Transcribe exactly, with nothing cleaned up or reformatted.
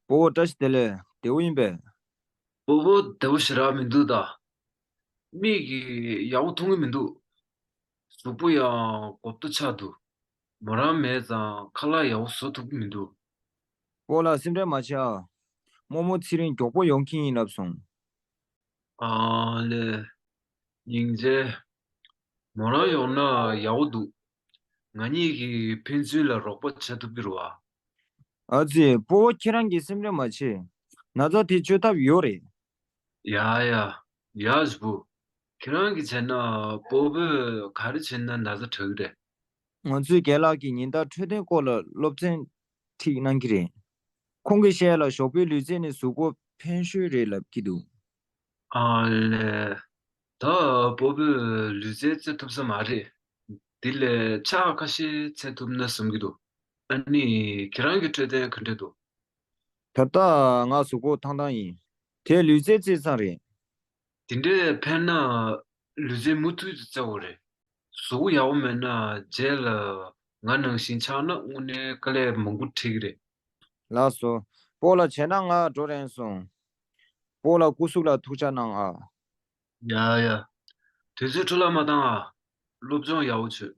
སྤོ་བོ་བཀྲ་ཤིས་བདེ་ལེགས། བདེ་བོ་ཡིན་པས། སྤོ་བོ་བདེ་བོ་ཞེ་དྲག་མི་འདུག་ད། མིག་གིས་ཡག་པོ་མཐོང་གི་མི་འདུག་གཟུགས་པོ་ཡང་གོབ་ཏོ་ཆགས་འདུག་མོ་རང་མེད་ཙང་ཁ་ལག་ཡག་པོ་བཟོ་ཐུབ་ཀྱི་མི་འདུག་སྤོ་ལགས་སེམས་ཁྲལ་མ་བྱེད་ཨ། རྨོ་མོ་ཚེ་རིང་མགྱོགས་པོ་ཡོང་གི་ཡིན་ལབ་སོང་། ཨ་ལེ། སྙིང་རྗེ། མོ་རང་ཡོང་ན་ཡག་པོ་འདུག་ང་གཉིས་ཀྱིས་ཕན་ཚུན་ལ་རོགས་པ་བྱེད་ཐུབ་ཀྱི་རེད་བ། ཨ་ཙི། སྤོ་བོ་ཁྱེད་རང་གིས་སེམས་ཁྲལ་མ་བྱེད། ན་ཚ་དེ་བཅོས་ཐབས་ཡོད་རེད། ཡ་ཡ། ཡ་ཞུ་བུ། ཁྱེད་རང་གིས་བྱས་ན་སྤོ་བོས་ག་རེ་བྱས་ན་ན་ཚ་དྲག་གི་རེད། ང་ཚོའི་རྒན་ལགས་ཀྱིས་ཉིན་ལྟར་འཕྲོད་བསྟེན་སྐོར་ལ་སློབ་ཚན་ཁྲིད་གནང་གི་རེད། ཁོང་གིས་བཤད་ལ་ཞོགས་པའི་ལུས་རྩལ་ནི་གཟུགས་པོ་ཕན་ཤོས་རེད་ལབ་ཀྱི་འདུག་ཨ་ལེ། ད་སྤོ་བོས་ལུས་རྩལ་རྩེད་ཐུབ་ས་མ་རེད། དེ་ལས་ཕྱག་ཁ་ཤས་འཚལ་ཐུབ་ན་བསམ་གྱི་འདུག་ཨ་ནི་ཁྱེད་རང་གི་འཕྲོད་བསྟེན་ག་འདྲ་འདུག་ད་ལྟ་ང་གཟུགས་པོ་ཐང་ཐང་ཡིན། དེ་ལུས་རྩལ་རྩེད་ཙང་རེད། དེ་འདྲས་ཕན་ན་ལུས་རྩལ་མུ་མཐུད་དུ་རྩེ་དགོས་རེད། གཟུགས་པོ་ཡག་པོ་མེད་ན་རྗེས་ལ་ང་ནང་བཞིན་ཆགས་ན་དངོས་གནས་དཀའ་ལས་མང་པོ་འཕྲད་ཀྱི་རེད། ལགས་སོ། སྤོ་ལགས་བྱས་ན་ང་འགྲོ་རན་སོང་། སྤོ་ལགས་སྐུ་གཟུགས་ལ་ཐུགས་ཅག་གནང་ཨ། ཡ་ཡ། དུས་ཚོད་འཕྲོ་བརླག་མ་བཏང་ཨ། སློབ་སྦྱོང་ཡག་པོ་བྱོས།